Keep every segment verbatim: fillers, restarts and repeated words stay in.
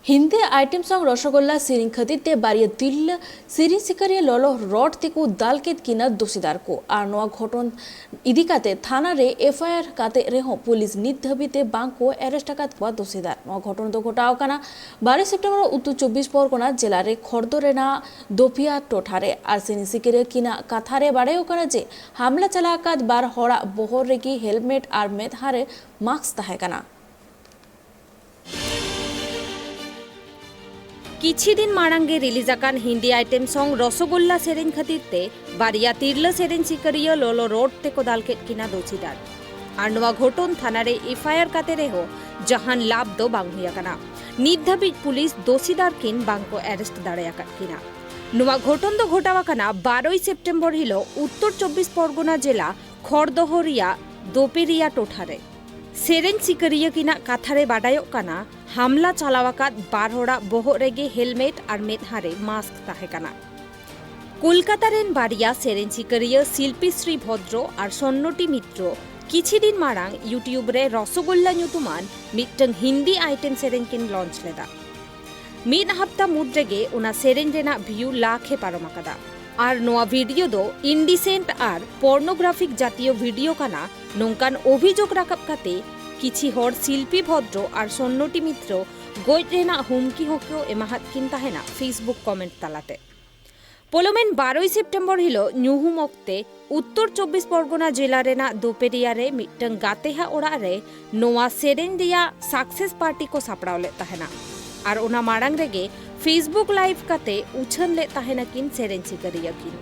Hindi item ᱥᱚᱝ ᱨᱚᱥᱚᱜᱳᱞᱞᱟ ᱥᱮᱨᱮᱧ ᱠᱷᱟᱹᱛᱤᱨ ᱛᱮ ᱵᱟᱨᱭᱟ ᱛᱤᱨᱞᱟᱹ ᱥᱮᱨᱮᱧ ᱥᱤᱠᱟᱹᱨᱤᱭᱟᱹ ᱞᱚᱞᱚ ᱨᱚᱰ ᱛᱮᱠᱚ ᱫᱟᱞ ᱠᱮᱫ ᱠᱤᱱᱟ ᱫᱳᱥᱤᱫᱟᱨ ᱠᱚ᱾ ᱟᱨ ᱱᱚᱣᱟ ᱜᱷᱚᱴᱚᱱ ᱤᱫᱤ ᱠᱟᱛᱮ ᱛᱷᱟᱱᱟ ᱨᱮ ᱮᱯᱷ ᱟᱭ ᱟᱨ ᱠᱟᱛᱮ ᱨᱮᱦᱚᱸ ᱯᱩᱞᱤᱥ ᱱᱤᱛ ᱫᱷᱟᱹᱵᱤᱡ ᱛᱮ ᱵᱟᱝ ᱠᱚ ᱟᱨᱮᱥᱴ ᱟᱠᱟᱫ ᱠᱚᱣᱟ ᱫᱳᱥᱤᱫᱟᱨ᱾ ᱱᱚᱣᱟ ᱜᱷᱚᱴᱚᱱ ᱫᱚ ᱜᱷᱚᱴᱟᱣ ᱟᱠᱟᱱᱟ ᱵᱟᱨᱚᱭ ᱥᱮᱯᱴᱮᱢᱵᱚᱨ ᱩᱛᱛᱚᱨ ᱪᱚᱵᱵᱤᱥ ᱯᱚᱨᱜᱚᱱᱟ ᱡᱮᱞᱟ ᱨᱮ ᱠᱷᱚᱨᱫᱚ ᱨᱮᱱᱟᱜ ᱫᱳᱯᱤᱭᱟ ᱴᱚᱴᱷᱟ ᱨᱮ᱾ ᱟᱨ ᱥᱮᱨᱮᱧ ᱥᱤᱠᱟᱹᱨᱤᱭᱟᱹ ᱠᱤᱱᱟᱜ ᱠᱟᱛᱷᱟ ᱨᱮ ᱵᱟᱰᱟᱭᱚᱜ ᱠᱟᱱᱟ ᱡᱮ ᱦᱟᱢᱞᱟ ᱪᱟᱞᱟᱣ ᱟᱠᱟᱫ ᱵᱟᱨ ᱦᱚᱲᱟᱜ ᱵᱚᱦᱚᱜ ᱨᱮᱜᱮ ᱦᱮᱞᱢᱮᱴ ᱟᱨ ᱢᱮᱫᱦᱟ ᱨᱮ ᱢᱟᱥᱠ ᱛᱟᱦᱮᱸ ᱠᱟᱱᱟ᱾ ᱠᱤᱪᱷᱤ ᱫᱤᱱ ᱢᱟᱲᱟᱝ ᱜᱮ ᱨᱤᱞᱤᱡᱽ ᱟᱠᱟᱱ ᱦᱤᱱᱫᱤ ᱟᱭᱴᱮᱢ ᱥᱚᱝ ᱨᱚᱥᱚᱜᱳᱞᱞᱟ ᱥᱮᱨᱮᱧ ᱠᱷᱟᱹᱛᱤᱨ ᱛᱮ ᱵᱟᱨᱭᱟ ᱛᱤᱨᱞᱟᱹ ᱥᱮᱨᱮᱧ ᱥᱤᱠᱟᱹᱨᱤᱭᱟᱹ ᱞᱚᱞᱚ ᱨᱚᱰ ᱛᱮᱠᱚ ᱫᱟᱞ ᱠᱮᱫ ᱠᱤᱱᱟ ᱫᱳᱥᱤᱫᱟᱨ᱾ ᱟᱨ ᱱᱚᱣᱟ ᱜᱷᱚᱴᱚᱱ ᱛᱷᱟᱱᱟ ᱨᱮ ᱮᱯᱷ ᱟᱭ ᱟᱨ ᱠᱟᱛᱮ ᱨᱮᱦᱚᱸ ᱡᱟᱦᱟᱱ ᱞᱟᱵᱷ ᱫᱚ ᱵᱟᱝ ᱦᱩᱭ ᱟᱠᱟᱱᱟ᱾ ᱱᱤᱛ ᱫᱷᱟᱹᱵᱤᱡ ᱯᱩᱞᱤᱥ ᱫᱳᱥᱤᱫᱟᱨ ᱠᱤᱱ ᱵᱟᱝ ᱠᱚ ᱟᱨᱮᱥᱴ ᱫᱟᱲᱮ ᱟᱠᱟᱫ ᱠᱤᱱᱟ᱾ ᱱᱚᱣᱟ ᱜᱷᱚᱴᱚᱱ ᱫᱚ ᱜᱷᱚᱴᱟᱣ ᱟᱠᱟᱱᱟ ᱵᱟᱨᱚᱭ ᱥᱮᱯᱴᱮᱢᱵᱚᱨ ᱦᱤᱞᱚᱜ ᱩᱛᱛᱚᱨ ᱪᱚᱵᱵᱤᱥ ᱯᱚᱨᱜᱚᱱᱟ ᱡᱮᱞᱟ ᱠᱷᱚᱲᱫᱚᱦᱚ ᱨᱮᱭᱟᱜ ᱫᱳᱯᱮᱨᱤᱭᱟ ᱴᱚᱴᱷᱟ ᱨᱮ᱾ ᱥᱮᱨᱮᱧ ᱥᱤᱠᱟᱹᱨᱤᱭᱟᱹ ᱠᱤᱱᱟᱜ ᱠᱟᱛᱷᱟ ᱨᱮ ᱵᱟᱰᱟᱭᱚᱜ ᱠᱟᱱᱟ, ᱦᱟᱢᱞᱟ ᱪᱟᱞᱟᱣ ᱟᱠᱟᱫ ᱵᱟᱨ ᱦᱚᱲᱟᱜ ᱵᱚᱦᱚᱜ ᱨᱮᱜᱮ ᱦᱮᱞᱢᱮᱴ ᱟᱨ ᱢᱮᱫᱦᱟ ᱨᱮ ᱢᱟᱥᱠ ᱛᱟᱦᱮᱸ ᱠᱟᱱᱟ᱾ ᱠᱳᱞᱠᱟᱛᱟ ᱨᱮᱱ ᱵᱟᱨᱭᱟ ᱥᱮᱨᱮᱧ ᱥᱤᱠᱟᱹᱨᱤᱭᱟᱹ ᱥᱤᱞᱯᱤ ᱥᱨᱤ ᱵᱷᱚᱫᱨᱚ ᱟᱨ ᱥᱚᱱᱱᱚᱴᱤ ᱢᱤᱛᱨᱚ ᱠᱤᱪᱷᱤ ᱫᱤᱱ ᱢᱟᱲᱟᱝ YouTube ᱨᱮ ᱨᱚᱥᱚᱜᱳᱞᱞᱟ ᱧᱩᱛᱩᱢᱟᱱ ᱢᱤᱫᱴᱟᱝ ᱦᱤᱱᱫᱤ ᱟᱭᱴᱮᱢ ᱥᱮᱨᱮᱧ ᱠᱤᱱ ᱞᱚᱧᱪ ᱞᱮᱫᱟ᱾ ᱢᱤᱫ ᱦᱟᱯᱛᱟ ᱢᱩᱫᱽ ᱨᱮᱜᱮ ᱚᱱᱟ ᱥᱮᱨᱮᱧ ᱨᱮᱱᱟᱜ ᱵᱷᱤᱭᱩ ᱞᱟᱠᱷ ᱮ ᱯᱟᱨᱚᱢ ᱟᱠᱟᱫᱟ᱾ ᱟᱨ ᱱᱚᱣᱟ ᱵᱷᱤᱰᱤᱭᱳ ᱫᱚ ᱤᱱᱰᱤᱥᱮᱱᱴ ᱟᱨ ᱯᱚᱨᱱᱳᱜᱨᱟᱯᱷᱤᱠ ᱡᱟᱛᱤᱭᱚ ᱵᱷᱤᱰᱤᱭᱳ ᱠᱟᱱᱟ, ᱱᱚᱝᱠᱟᱱ ᱚᱵᱷᱤᱡᱳᱜᱽ ᱨᱟᱠᱟᱵ ᱠᱟᱛᱮ ᱠᱤᱪᱷᱤ ᱦᱚᱲ ᱥᱤᱞᱯᱤ ᱵᱷᱚᱫᱨᱚ ᱟᱨ ᱥᱚᱱᱱᱚᱴᱤ ᱢᱤᱛᱨᱚ ᱜᱚᱡ ᱨᱮᱱᱟᱜ ᱦᱩᱢᱠᱤ ᱦᱚᱸᱠᱚ ᱮᱢᱟᱦᱟᱫ ᱠᱤᱱ ᱛᱟᱦᱮᱱᱟ Facebook ᱠᱚᱢᱮᱱᱴ ᱛᱟᱞᱟᱛᱮ᱾ ᱯᱚᱞᱚᱢᱮᱱ ᱵᱟᱨᱚᱭ ᱥᱮᱯᱴᱮᱢᱵᱚᱨ ᱦᱤᱞᱚᱜ ᱧᱩᱦᱩᱢ ᱚᱠᱛᱮ ᱩᱛᱛᱚᱨ ᱪᱚᱵᱵᱤᱥ ᱯᱚᱨᱜᱚᱱᱟ ᱡᱮᱞᱟ ᱨᱮᱱᱟᱜ ᱫᱳᱯᱮᱨᱤᱭᱟ ᱨᱮ ᱢᱤᱫᱴᱟᱝ ᱜᱟᱛᱮ ᱦᱟᱜ ᱚᱲᱟᱜ ᱨᱮ ᱱᱚᱣᱟ ᱥᱮᱨᱮᱧ ᱨᱮᱭᱟᱜ ᱥᱟᱠᱥᱮᱥ ᱯᱟᱨᱴᱤ ᱠᱚ ᱥᱟᱯᱲᱟᱣ ᱞᱮᱫ ᱛᱟᱦᱮᱱᱟ᱾ ᱟᱨ ᱚᱱᱟ ᱢᱟᱲᱟᱝ ᱨᱮᱜᱮ Facebook ᱞᱟᱭᱤᱵᱷ ᱠᱟᱛᱮ ᱩᱪᱷᱟᱹᱱ ᱞᱮᱫ ᱛᱟᱦᱮᱱᱟ ᱠᱤᱱ ᱥᱮᱨᱮᱧ ᱥᱤᱠᱟᱹᱨᱤᱭᱟᱹ ᱠᱤᱱ᱾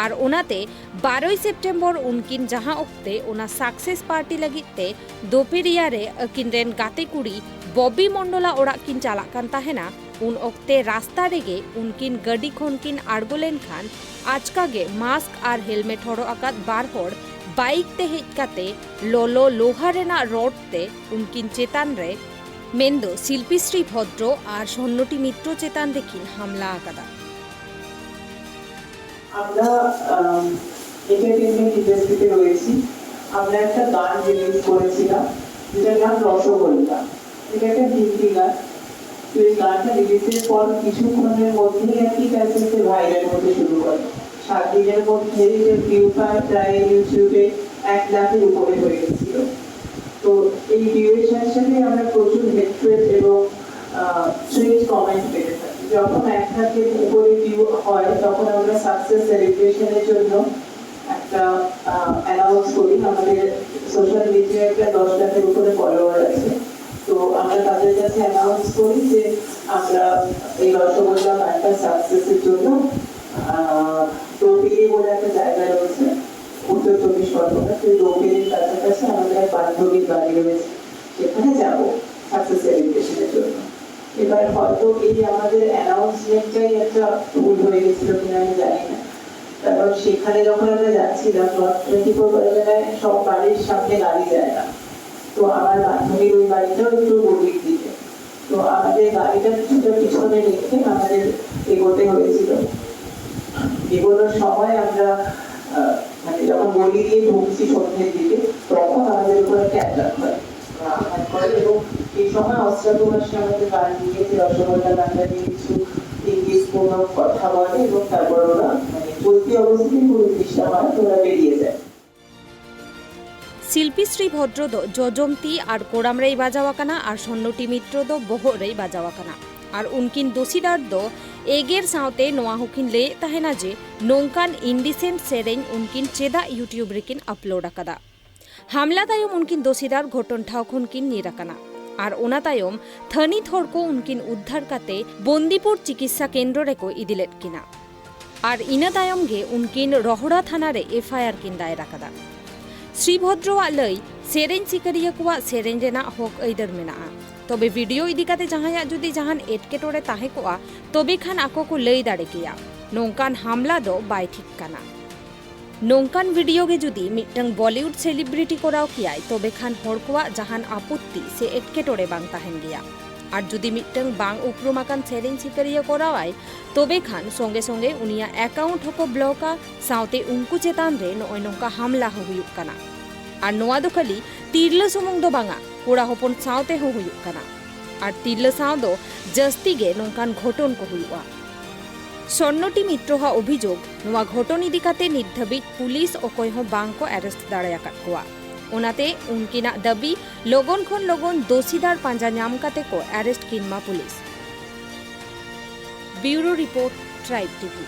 ᱟᱨ ᱚᱱᱟᱛᱮ ᱵᱟᱨᱚᱭ ᱥᱮᱯᱴᱮᱢᱵᱚᱨ ᱩᱱᱠᱤᱱ ᱡᱟᱦᱟᱸ ᱚᱠᱛᱮ ᱚᱱᱟ ᱥᱟᱠᱥᱮᱥ ᱯᱟᱨᱴᱤ ᱞᱟᱹᱜᱤᱫ ᱛᱮ ᱫᱳᱯᱮᱨᱤᱭᱟ ᱨᱮ ᱟᱹᱠᱤᱱ ᱨᱮᱱ ᱜᱟᱛᱮ ᱠᱩᱲᱤ ᱵᱚᱵᱤ ᱢᱚᱱᱰᱚᱞᱟ ᱚᱲᱟᱜ ᱠᱤᱱ ᱪᱟᱞᱟᱜ ᱠᱟᱱ ᱛᱟᱦᱮᱱᱟ, ᱩᱱ ᱚᱠᱛᱮ ᱨᱟᱥᱛᱟ ᱨᱮᱜᱮ ᱩᱱᱠᱤᱱ ᱜᱟᱹᱰᱤ ᱠᱷᱚᱱ ᱠᱤᱱ ᱟᱬᱜᱚ ᱞᱮᱱᱠᱷᱟᱱ ᱟᱪᱠᱟ ᱜᱮ ᱢᱟᱥᱠ ᱟᱨ ᱦᱮᱞᱢᱮᱴ ᱦᱚᱨᱚᱜ ᱟᱠᱟᱫ ᱵᱟᱨ ᱦᱚᱲ ᱵᱟᱭᱤᱠ ᱛᱮ ᱦᱮᱡ ᱠᱟᱛᱮ ᱞᱚᱞᱚ ᱞᱳᱦᱟ ᱨᱮᱱᱟᱜ ᱨᱚᱰ ᱛᱮ ᱩᱱᱠᱤᱱ ᱪᱮᱛᱟᱱ ᱨᱮ, ᱢᱮᱱᱫᱚ ᱥᱤᱞᱯᱤᱥᱨᱤ ᱵᱷᱚᱫᱨᱚ ᱟᱨ ᱥᱚᱱᱱᱚᱴᱤ ᱢᱤᱛᱨᱚ ᱪᱮᱛᱟᱱ ᱨᱮᱠᱤᱱ ᱦᱟᱢᱞᱟ ᱟᱠᱟᱫᱟ᱾ আমরা এন্টারটেইনমেন্ট ইন্ডাস্ট্রিতে রয়েছি। আমরা একটা গান রিলিজ করেছিলাম, যেটার নাম রসগোল্লা। এটা একটা হিন্দি গান। তো এই গানটা রিলিজের পর কিছুক্ষণের মধ্যেই আর কি তার কাছে ভাইরাল হতে শুরু করে। সাত দিনের মধ্যেই যে ভিউ প্রায় ইউটিউবে এক লাখের উপরে হয়ে গেছিল। তো এই ভিউয়ের সাথে সাথে আমরা প্রচুর হেট্রেড এবং সুইট কমেন্ট পেতে থাকি। যখন এক লাখের উপরে ভিউ হয়, তখন আমরা সাকসেস সেলিব্রেশনের জন্য একটা অ্যানাউন্স করি। আমাদের সোশ্যাল মিডিয়ায় প্রায় দশ লাখের উপরে ফলোয়ার আছে। তো আমরা তাদের কাছে অ্যানাউন্স করি যে আমরা এই রসগোল্লা গানটা সাকসেসের জন্য আহ, দোপিলি বলে একটা জায়গা রয়েছে উত্তর চব্বিশ পরগনা, সেই দোপিলির কাছাকাছি আমাদের এক বান্ধবীর বাড়ি রয়েছে, সেখানে যাব সাকসেস সেলিব্রেশনের জন্য। এবার হয়তো এই আমাদের অ্যানাউন্সমেন্টটাই একটা ভুল হয়ে গেছিল কিনা আমি জানি না, কারণ সেখানে যখন আমরা যাচ্ছিলাম, নর্থ টোয়েন্টি ফোর পরগনায় সব বাড়ির সামনে গাড়ি যায় না। তো আমার বান্ধবীর ওই বাড়িটাও একটু গলির দিকে। তো আমাদের গাড়িটা কিছুটা পিছনে রেখে আমাদের এগোতে হয়েছিল। এগোনোর সময় আমরা আহ, মানে যখন গলি দিয়ে ঢুকছি সন্ধ্যের দিকে, তখন আমাদের উপর একটা অ্যাটাক হয়। আঘাত করে এবং সেই সময় অস্ত্রাপুর মাসে আমাদের গান দিয়ে যে রসগোল্লা গানটা নিয়ে কিছু ইংলিশ কোনো কথা বলে এবং তারপর ওরা মানে চলতি অবস্থায় পুরো জিনিসটা হয়, তো ওরা বেরিয়ে যায়। ᱥᱤᱞᱯᱤ ᱥᱨᱤ ᱵᱷᱚᱫᱨᱚ ᱫᱚ ᱡᱚᱡᱚᱢ ᱛᱤ ᱟᱨ ᱠᱚᱲᱟᱢ ᱨᱮᱭ ᱵᱟᱡᱟᱣ ᱟᱠᱟᱱᱟ ᱟᱨ ᱥᱚᱱᱱᱚᱴᱤ ᱢᱤᱛᱨᱚ ᱫᱚ ᱵᱚᱦᱚᱜ ᱨᱮᱭ ᱵᱟᱡᱟᱣ ᱟᱠᱟᱱᱟ᱾ ᱟᱨ ᱩᱱᱠᱤᱱ ᱫᱳᱥᱤᱫᱟᱨ ᱫᱚ ᱮᱜᱮᱨ ᱥᱟᱶᱛᱮ ᱱᱚᱣᱟ ᱦᱚᱸᱠᱤᱱ ᱞᱟᱹᱭᱮᱫ ᱛᱟᱦᱮᱱᱟ ᱡᱮ ᱱᱚᱝᱠᱟᱱ ᱤᱱᱰᱤᱥᱮᱱᱴ ᱥᱮᱨᱮᱧ ᱩᱱᱠᱤᱱ ᱪᱮᱫᱟᱜ ᱭᱩᱴᱤᱭᱩᱵᱽ ᱨᱮᱠᱤᱱ ᱟᱯᱞᱳᱰ ᱟᱠᱟᱫᱟ᱾ ᱦᱟᱢᱞᱟ ᱛᱟᱭᱚᱢ ᱩᱱᱠᱤᱱ ᱫᱳᱥᱤᱫᱟᱨ ᱜᱷᱚᱴᱚᱱ ᱴᱷᱟᱶ ᱠᱷᱚᱱ ᱠᱤᱱ ᱧᱤᱨ ᱟᱠᱟᱱᱟ᱾ ᱟᱨ ᱚᱱᱟ ᱛᱟᱭᱚᱢ ᱛᱷᱟᱹᱱᱤᱛ ᱦᱚᱲ ᱠᱚ ᱩᱱᱠᱤᱱ ᱩᱫᱽᱫᱷᱟᱨ ᱠᱟᱛᱮ ᱵᱚᱱᱫᱤᱯᱩᱨ ᱪᱤᱠᱤᱛᱥᱟ ᱠᱮᱱᱫᱨᱚ ᱨᱮᱠᱚ ᱤᱫᱤ ᱞᱮᱫ ᱠᱤᱱᱟ᱾ ᱟᱨ ᱤᱱᱟᱹ ᱛᱟᱭᱚᱢ ᱜᱮ ᱩᱱᱠᱤᱱ ᱨᱚᱦᱚᱲᱟ ᱛᱷᱟᱱᱟ ᱨᱮ ᱮᱯᱷ ᱟᱭ ᱟᱨ ᱠᱤᱱ ᱫᱟᱭᱮᱨ ᱟᱠᱟᱫᱟ᱾ ᱥᱨᱤᱵᱷᱚᱫᱨᱚᱣᱟᱜ ᱞᱟᱹᱭ, ᱥᱮᱨᱮᱧ ᱥᱤᱠᱟᱹᱨᱤᱭᱟᱹ ᱠᱚᱣᱟᱜ ᱥᱮᱨᱮᱧ ᱨᱮᱱᱟᱜ ᱦᱚᱠ ᱟᱹᱭᱫᱟᱹᱨ ᱢᱮᱱᱟᱜᱼᱟ, ᱛᱚᱵᱮ ᱵᱷᱤᱰᱤᱭᱳ ᱤᱫᱤ ᱠᱟᱛᱮ ᱡᱟᱦᱟᱸᱭᱟᱜ ᱡᱩᱫᱤ ᱡᱟᱦᱟᱱ ᱮᱴᱠᱮᱴᱚᱬᱮ ᱛᱟᱦᱮᱸ ᱠᱚᱜᱼᱟ, ᱛᱚᱵᱮ ᱠᱷᱟᱱ ᱟᱠᱚ ᱠᱚ ᱞᱟᱹᱭ ᱫᱟᱲᱮ ᱠᱮᱭᱟ᱾ ᱱᱚᱝᱠᱟᱱ ᱦᱟᱢᱞᱟ ᱫᱚ ᱵᱟᱭ ᱴᱷᱤᱠ ᱠᱟᱱᱟ᱾ ᱱᱚᱝᱠᱟᱱ ᱵᱷᱤᱰᱤᱭᱳ ᱜᱮ ᱡᱩᱫᱤ ᱢᱤᱫᱴᱟᱝ ᱵᱚᱞᱤᱣᱩᱰ ᱥᱮᱞᱤᱵᱨᱤᱴᱤ ᱠᱚᱨᱟᱣ ᱠᱮᱭᱟᱭ, ᱛᱚᱵᱮ ᱠᱷᱟᱱ ᱦᱚᱲ ᱠᱚᱣᱟᱜ ᱡᱟᱦᱟᱱ ᱟᱯᱚᱛᱛᱤ ᱥᱮ ᱮᱴᱠᱮᱴᱚᱬᱮ ᱵᱟᱝ ᱛᱟᱦᱮᱱ ᱜᱮᱭᱟ᱾ ᱟᱨ ᱡᱩᱫᱤ ᱢᱤᱫᱴᱟᱝ ᱵᱟᱝ ᱩᱯᱨᱩᱢ ᱟᱠᱟᱱ ᱥᱮᱨᱮᱧ ᱥᱤᱠᱟᱹᱨᱤᱭᱟᱹ ᱠᱚᱨᱟᱣᱟᱭ, ᱛᱚᱵᱮ ᱠᱷᱟᱱ ᱥᱚᱸᱜᱮ ᱥᱚᱸᱜᱮ ᱩᱱᱤᱭᱟᱜ ᱮᱠᱟᱣᱩᱱᱴ ᱦᱚᱸᱠᱚ ᱵᱞᱚᱠᱟ, ᱥᱟᱶᱛᱮ ᱩᱱᱠᱩ ᱪᱮᱛᱟᱱ ᱨᱮ ᱱᱚᱜᱼᱚᱭ ᱱᱚᱝᱠᱟ ᱦᱟᱢᱞᱟ ᱦᱚᱸ ᱦᱩᱭᱩᱜ ᱠᱟᱱᱟ᱾ ᱟᱨ ᱱᱚᱣᱟ ᱫᱚ ᱠᱷᱟᱹᱞᱤ ᱛᱤᱨᱞᱟᱹ ᱥᱩᱢᱩᱝ ᱫᱚ ᱵᱟᱝᱟ, ᱠᱚᱲᱟ ᱦᱚᱯᱚᱱ ᱥᱟᱶᱛᱮ ᱦᱚᱸ ᱦᱩᱭᱩᱜ ᱠᱟᱱᱟ᱾ ᱟᱨ ᱛᱤᱨᱞᱟᱹ ᱥᱟᱶ ᱫᱚ ᱡᱟᱹᱥᱛᱤ ᱜᱮ ᱱᱚᱝᱠᱟᱱ ᱜᱷᱚᱴᱚᱱ ᱠᱚ ᱦᱩᱭᱩᱜᱼᱟ᱾ ᱥᱚᱨᱱᱚᱴᱤ ᱢᱤᱛᱨᱚᱣᱟᱜ ᱚᱵᱷᱤᱡᱳᱜᱽ, ᱱᱚᱣᱟ ᱜᱷᱚᱴᱚᱱ ᱤᱫᱤ ᱠᱟᱛᱮ ᱱᱤᱛ ᱫᱷᱟᱹᱵᱤᱡ ᱯᱩᱞᱤᱥ ᱚᱠᱚᱭ ᱦᱚᱸ ᱵᱟᱝ ᱠᱚ ᱟᱨᱮᱥᱴ ᱫᱟᱲᱮ ᱟᱠᱟᱫ ᱠᱚᱣᱟ᱾ ᱚᱱᱟᱛᱮ ᱩᱱᱠᱤᱱᱟᱜ ᱫᱟᱹᱵᱤ, ᱞᱚᱜᱚᱱ ᱠᱷᱚᱱ ᱞᱚᱜᱚᱱ ᱫᱳᱥᱤᱫᱟᱨ ᱯᱟᱸᱡᱟ ᱧᱟᱢ ᱠᱟᱛᱮ ᱠᱚ ᱟᱨᱮᱥᱴ ᱠᱤᱱ ᱢᱟ police. Bureau Report, Tribe TV.